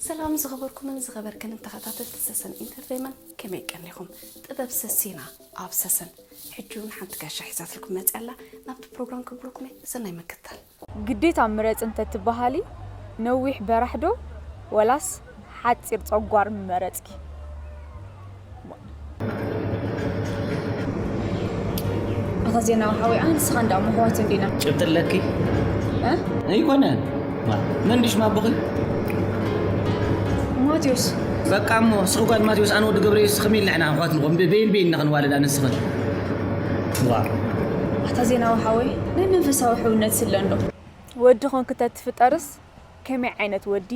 ሰላም ዝኸበርኩምን ዝኸበርክንን ተኸታተልቲ ሰሰን ኢንተርቴይመንት፣ ከመይ ቀኒኹም? ጥበብ ሰሲና ኣብ ሰሰን ሕጂ እውን ሓንቲ ጋሻ ሒዛትልኩም መፅያ ኣላ። ናብቲ ፕሮግራም ክብለኩም እየ፣ ሰናይ ምክትታል። ግዴታ ምረፂ እንተትበሃሊ ነዊሕ በራሕ ዶ ወላስ ሓፂር ፀጓር ምመረፅኪ? ኣታ ዜናዊ ሓወይ፣ ኣነ ንስኻ እንዳ እሞ ኣሕዋት እንዲና። ጭብጢ ኣለኪ? እ? ኣይኮነን። ማ-፣ መን ድሽ ማቦኺ? ማቴዎስ። በቃ እሞ፣ ንስኺ ጓል ማቴዎስ፣ ኣነ ወዲ ገብረየሱስ፣ ከመይ ኢልና ኢና ኣሕዋት ንኾን? ብ-፣ በይን በይን ኢና ክንዋለድ፣ ኣነ ንስኽን። ዋ። ኣታ ዜናዊ ሓወይ፣ ናይ መንፈሳዊ ሕውነት ስለ እንዶ። ወዲ ኾንኪ ተትፍጠርስ፣ ከመይ ዓይነት ወዲ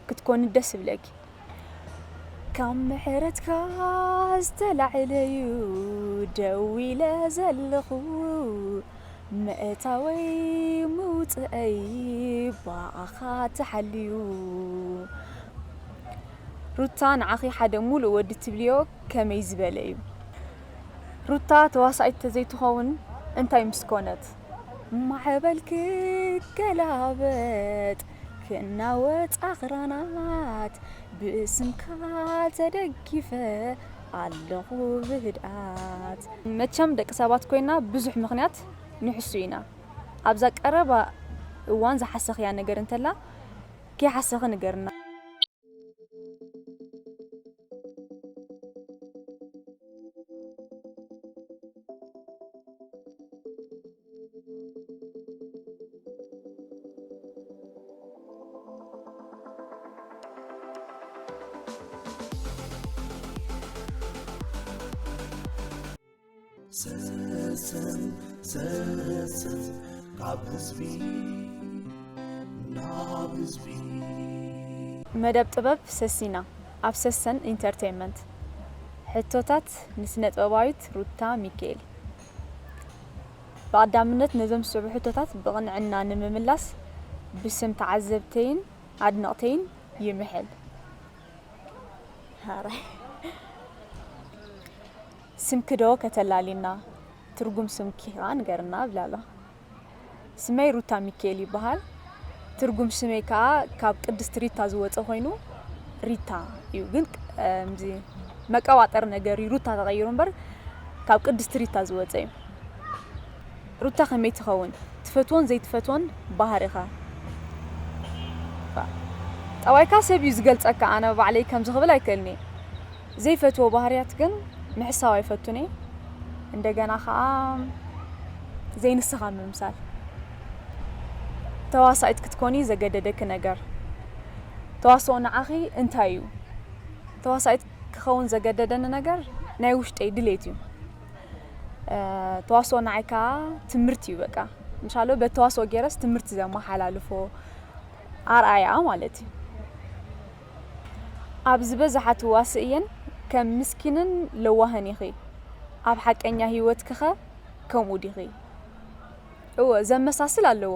ክትኮኒ ደስ ይብለኪ? ካብ ምሕረትካ ዝተላዕለዩ ደው ኢለ ዘለኹ፣ ምእታወይ ምውፅአይ ብኣኻ ተሓልዩ። ሩታ፣ ንዓኺ ሓደ ሙሉእ ወዲ ትብልዮ ከመይ ዝበለ እዩ? ሩታ ተዋሳኢት ተዘይትኸውን እንታይ ምስ ኮነት? ማዕበል ክገላበጥ ክናወጽ ኣኽራናት፣ ብስምካ ተደጊፈ ኣለኹ ብህድኣት። መቸም ደቂ ሰባት ኮይና ብዙሕ ምኽንያት ንሕሱ ኢና። ኣብዛ ቀረባ እዋን ዝሓሰኽያ ነገር እንተላ ከይሓሰኺ ንገርና። ሰሰን፣ ሰሰን፣ ካብ ህዝቢ ናብ ህዝቢ። መደብ ጥበብ ሰሲና ኣብ ሰሰን ኢንተርቴይንመንት። ሕቶታት ንስነ ጥበባዊት ሩታ ሚካኤል። ብቐዳምነት ነዞም ዝስዕቡ ሕቶታት ብቕንዕና ንምምላስ ብስም ተዓዘብተይን ኣድነቕተይን ይምሕል። ሃራይ። ስምኪ ዶ ከተላሊና፣ ትርጉም ስምኪ ከኣ ንገርና ብላሎ። ስመይ ሩታ ሚካኤል ይበሃል። ትርጉም ስመይ ከኣ ካብ ቅድስት ሪታ ዝወጸ ኮይኑ ሪታ እዩ። ግን፣ እምዚ መቀባጠር ነገር እዩ፣ ሩታ ተቐይሩ እምበር ካብ ቅድስት ሪታ ዝወጸ እዩ። ሩታ ከመይ ትኸውን? ትፈትዎን ዘይትፈትዎን ባህሪኻ። ጠባይካ ሰብ እዩ ዝገልጸካ፣ ኣነ ባዕለይ ከምዚ ክብል ኣይክእልን እየ። ዘይፈትዎ ባህርያት ግን ምሕሳው ኣይፈቱን እየ። እንደገና ኸኣ ዘይንስኻ ምምሳል። ተዋሳኢት ክትኮኒ ዘገደደኪ ነገር። ተዋስኦ ንዓኺ እንታይ እዩ? ተዋሳኢት ክኸውን ዘገደደኒ ነገር ናይ ውሽጠይ ድሌት እዩ። እ፣ ተዋስኦ ንዓይ ከኣ ትምህርቲ እዩ በቃ። ምሻሎ በተዋስኦ ገይረስ ትምህርቲ ዘመሓላልፎ ኣርኣያ ማለት እዩ። ኣብ ዝበዝሓ ትዋስእየን ከም ምስኪንን ለዋህን ኢኺ። ኣብ ሓቀኛ ህይወትኪኸ ከምኡ ዲኺ? እወ፣ ዘመሳስል ኣለዎ።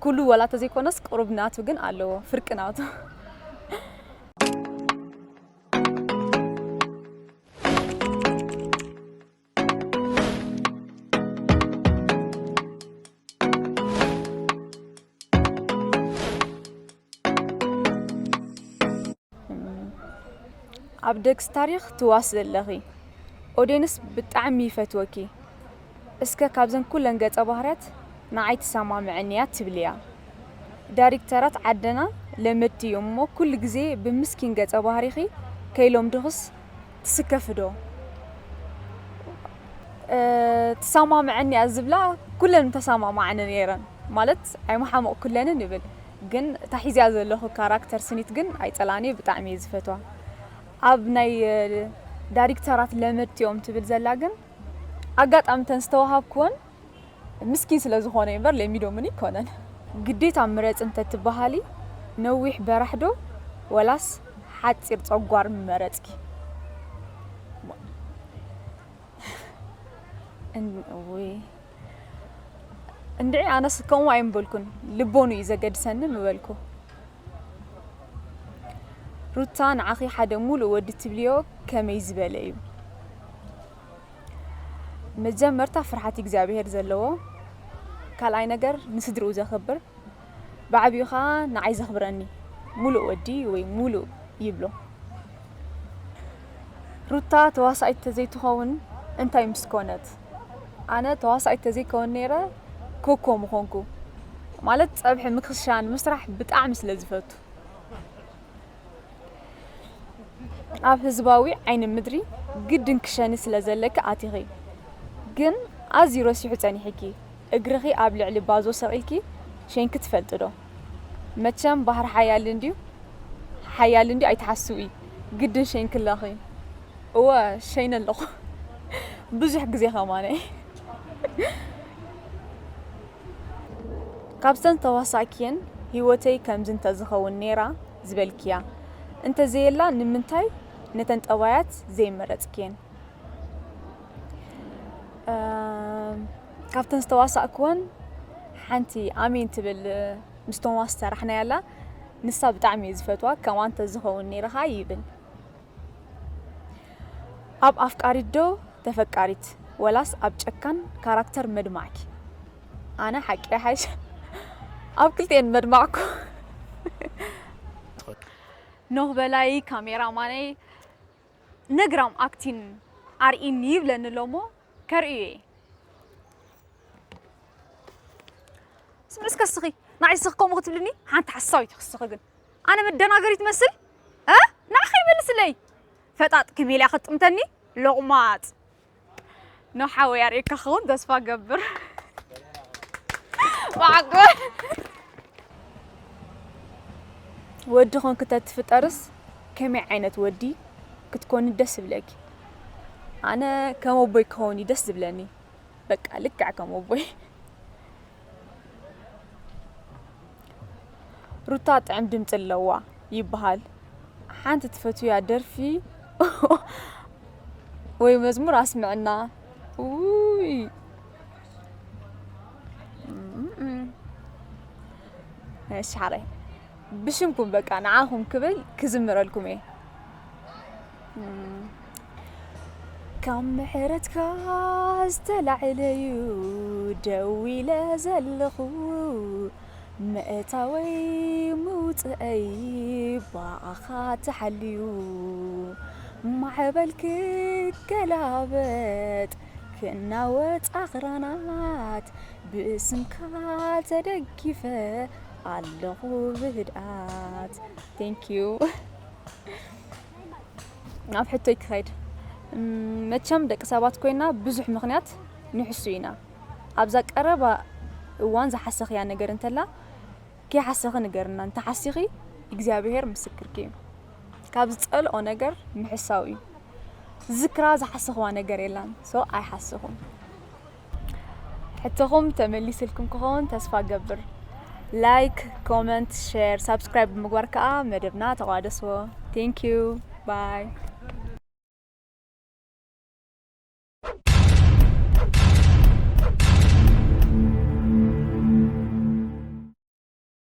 ኩሉ ዋላ ተዘይኮነስ ቅሩብ ናቱ ግን ኣለዎ፣ ፍርቂ ናቱ። ኣብ ደግሲ ታሪኽ ትዋስ ዘለኺ፣ ኦዴንስ ብጣዕሚ ይፈትወኪ። እስከ ካብዘን ኩለን ገጸ ባህርያት ንዓይ ትሰማምዐኒ እያ ትብልያ? ዳይሬክተራት ዓድና ለመድቲ እዮም እሞ ኩሉ ግዜ ብምስኪን ገጸ ባህሪኺ ከይለምዱኽስ ትስከፊ ዶ? እ፣ ትሰማምዐኒ እያ ዝብላ ኩለን ምተሰማማዓኒ ነይረን። ማለት ኣይመሓመቕኩለንን ይብል። ግን እታ ሒዝያ ዘለኹ ካራክተር ስኒት ግን ኣይጸልኣን እየ፣ ብጣዕሚ እየ ዝፈትዋ። ኣብ ናይ፣ እ፣ ዳይሬክተራት ለመድቲ እዮም ትብል ዘላ ግን ኣጋጣሚ እተን ዝተዋሃብኩወን ምስኪን ስለ ዝኾነ እምበር ለሚዶምኒ ኣይኮነን። ግዴታ ምረፂ እንተትበሃሊ ነዊሕ በራሕ ዶ ወላስ ሓፂር ፀጓር ምመረፅኪ? እን-፣ እውይ። እንድዒ ኣነስ ከምኡ ኣይምበልኩን፣ ልቦኑ እዩ ዘገድሰኒ ምበልኩ። ሩታ ንዓኺ ሓደ ሙሉእ ወዲ ትብልዮ ከመይ ዝበለ እዩ? መጀመርታ ፍርሓት እግዚኣብሄር ዘለዎ፣ ካልኣይ ነገር ንስድርኡ ዘኽብር፣ ብዓቢኡ ኸዓ ንዓይ ዘኽብረኒ። ሙሉእ ወዲ ወይ ሙሉእ ይብሎ። ሩታ ተዋሳኢት ተዘይትኸውን እንታይ ምስ ኮነት? ኣነ ተዋሳኢት ተዘይከውን ነይረ ኮኮ ምኾንኩ። ማለት ጸብሒ ምክሻን ምስራሕ ብጣዕሚ ስለ ዝፈቱ። ኣብ ህዝባዊ ዓይኒ ምድሪ ግድን ክሸኒ ስለ ዘለኪ ኣቲኺ። ግን ኣዝዩ ረሲሑ ጸኒሕኪ። እግርኺ ኣብ ልዕሊ ባዞ ሰቒልኪ ሸንኪ ትፈልጢ ዶ? መቸም ባህሪ ሓያል እንድዩ፣ ሓያል እንድዩ ኣይትሓስዊ። ግድን ሸንኪ ኣለኺ። እወ ሸይነ ኣለኹ። ብዙሕ ግዜ ከማነ። ካብተን ተዋሳእክየን ህይወተይ ከምዚ እንተዝኸውን ነይራ ዝበልክያ እንተዘየላ ንምንታይ ነተን ጠባያት ዘይመረጽክየን? እም፣ ካብተን ዝተዋሳእክወን ሓንቲ ኣሜን ትብል ምስ ቶማስ ዝሰራሕናያ ኣላ። ንሳ ብጣዕሚ እየ ዝፈትዋ። ከምኣ እንተዝኸውን ነይርኻ ይብል። ኣብ ኣፍቃሪት ዶ ተፈቃሪት ወላስ ኣብ ጨካን ካራክተር መድማዕኪ? ኣነ ሓቂ ሓሽ ኣብ ክልቲኤን መድማዕኩ። ኖህ በላይ ካሜራማነይ ነግራም ኣክቲን ኣርኢኒ ይብለኒ ኣሎ እሞ ከርእዮ እየ። ስምዒ እስከ እስኺ ንዓይ እስኺ ከምኡ ክትብልኒ ሓንቲ ሓሳዊት ኢኺ እስኺ ግን ኣነ መደናገሪት መስል እ ንዓኺ ይመልስለይ ፈጣጥ ከመይ ኢላ ከጥምተኒ ሎቕማጽ ኖ ሓወይ ኣርእየካ ክኸውን ተስፋ ገብር ማዕጎል ወዲ ኾንኪ ተትፍጠርስ ከመይ ዓይነት ወዲ ክትኮኒ ደስ ይብለኪ? ኣነ ከም ኣቦይ ክኸውን እዩ ደስ ዝብለኒ። በቃ ልክዕ ከም ኣቦይ። ሩታ ጥዕም ድምፂ ኣለዋ ይበሃል። ሓንቲ ትፈትውያ ደርፊ ወይ መዝሙር ኣስምዕና። ውይ እም፣ እም። እሺ ሓራይ ብሽምኩም በቃ ንዓኹም ክብል ክዝምረልኩም እየ። እም። ካብ ምሕረትካ ዝተላዕለዩ ደው ኢለ ዘለኹ ምእታወይ ምውፅአይ ብኣኻ ተሓልዩ ማዕበል ክገላበጥ ክናወጥ ኣኽራናት ብስምካ ተደጊፈ ኣለኹ ብህድኣት። Thank you። ናብ ሕቶይ ክኸይድ። እም፣ መቸም ደቂ ሰባት ኮይና ብዙሕ ምኽንያት ንሕሱ ኢና። ኣብዛ ቀረባ እዋን ዝሓሰኽያ ነገር እንተላ ከይሓሰኺ ንገርና። እንተሓሲኺ እግዚኣብሔር ምስክርኪ እዩ። ካብ ዝጸልኦ ነገር ምሕሳው እዩ። ዝክራ ዝሓሰኽዋ ነገር የላን። So ኣይሓስኹን። ሕቶኹም ተመሊስልኩም ክኸውን ተስፋ ገብር። ላይክ፣ ኮመንት፣ ሼር፣ ሳብስክራይብ ብምግባር ከዓ መደብና ተቋደስዎ። Thank you። Bye።